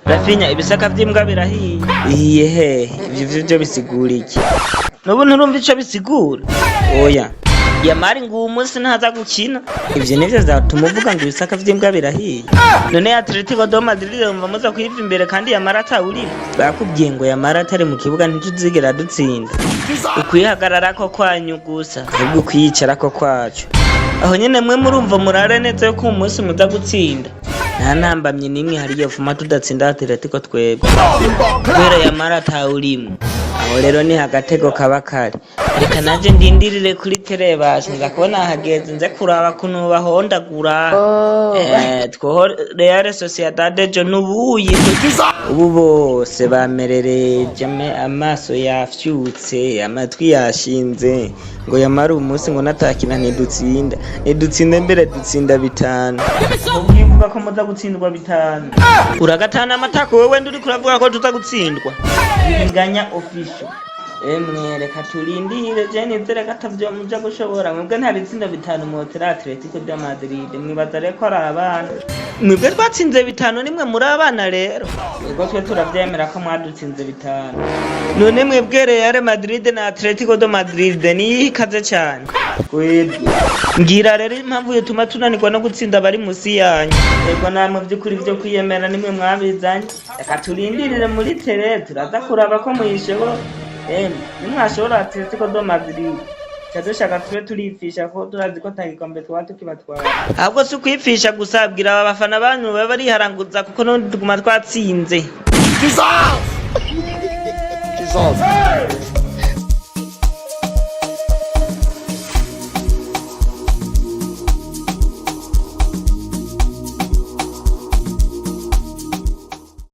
Rafinya, ibisaka vy'imbwa birahiye. Bihiye hehe? Ivyo vyo bisigura iki? Nubu nturumva ico bisigura? Oya. Yamari ngo uwu munsi ntaza gukina. Ivyo nivyo vyatuma uvuga ngo ibisaka vy'imbwa birahiye. None Atletico do Madrid wumva muza kuyiva imbere kandi Yamari atawurimo? Bakubwiye ngo Yamari atari mu kibuga ntituzigera dutsinda. Ukwihagararako kwanyu gusa, ahubwo ukwiyicarako kwacu. Aho nyene mwe murumva murare neza yuko uwu munsi muza gutsinda. Nta ntambamyi n'imwe hari yofuma tudatsinda Atletico twebwe. Kubera Yamari atawurimwo. Aho rero ni agatego kaba kari. Reka nanje ndindirire kuri télé, basha nza kubona hageze nze kuraba kuntu bahondagura. Twoho Real Sociedad ejo n'ubuyi. Ubu bose bamerereje amaso yafyutse, amatwi yashinze, ngo Yamara uyu munsi ngo natakina ntidutsinda. Ntidutsinda mbere dutsinda 5. Ubwo uvuga ko muza gutsindwa 5. Uragatana amatako wewe ndi uriko uravuga ko tuza gutsindwa. Binganya official. Emwe, reka turindire, je nizere ko atavyo muja gushobora. Mwebwe nta bitsindo 5 mwotera Atletico de Madrid. Mwibaza rero ko ari abana? Mwebwe twatsinze 5, nimwe muri abana rero. Yego, twe turavyemera ko mwadutsinze 5. None mwebwe Real Madrid na Atletico de Madrid niyo ikaze cane? Twebwe. Mbwira rero impamvu yotuma tunanirwa no gutsinda abari musi yanyu. Yego, namwe vy'ukuri vyo kwiyemera nimwe mwabizanye. Reka turindirire muri télé, turaza kuraba ko muyishobora. Emwe, nimwashobora Atletico de Madrid, ca dushaka tube turipfisha ko turazi ko ata gikombe twaba tukibatwara. Ahubwo si ukwipfisha gusa, bwira aba bafana banyu babe bariharanguza kuko n'ubundi tuguma twatsinze. Jesus! Jesus!